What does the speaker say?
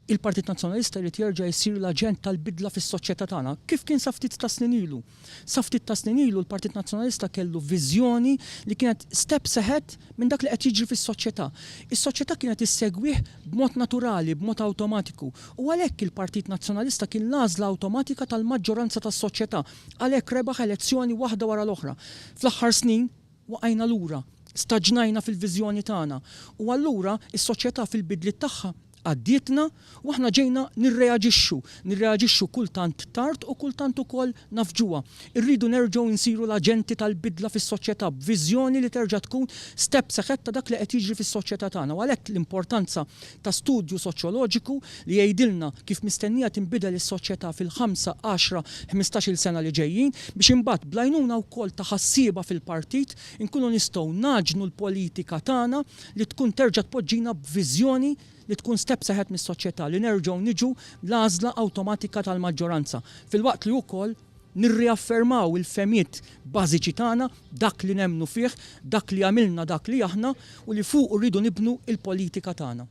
Il-Partit Nazzjonalista jrid jerġa' jsir l-aġent tal-bidla fis-soċjetà tagħna, kif kien sa ftit ta' snin ilu. Sa ftit ta' snin ilu l-Partit Nazzjonalista kellu viżjoni li kienet steps ahead minn dak li qed jiġri fis-soċjetà. Is-soċjetà kienet issegwih b'mod naturali, b'mod awtomatiku. U għalhekk il-Partit Nazzjonalista kien l-għażla awtomatika tal-maġġoranza tas-soċjetà. Għalhekk rebaħ elezzjoni waħda wara l-oħra. Fl-aħħar snin, waqajna lura, staġnajna fil-viżjoni tagħna u allura s-soċjetà fil-bidliet tagħha għaddietna u aħna ġejna nirreaġixxu, nirreaġixxu kultant tard u kultant ukoll nafġuha. Irridu nerġgħu nsiru l-aġenti tal-bidla fis-soċjetà b'viżjoni li terġa' tkun steps ahead ta' dak li qed jiġri fis-soċjetà tagħna u għalhekk l-importanza ta' studju soċjoloġiku li jgħidilna kif mistennija tinbidel is-soċjetà fil-ħamsa, għaxra, ħmistax-il sena li ġejjin biex imbagħad bl-għajnuna wkoll ta' ħassieba fil-partit inkunu nistgħu nagħġnu l-politika tagħna li tkun terġa' tpoġġina b'viżjoni li tkun steps ahead mis-soċjetà li nerġgħu niġu l-għażla awtomatika tal-maġġoranza filwaqt li wkoll nirriaffermaw il-fehmiet bażiċi tagħna, dak li nemmnu fih, dak li jagħmilna dak li aħna u li fuqu rridu nibnu l-politika tagħna.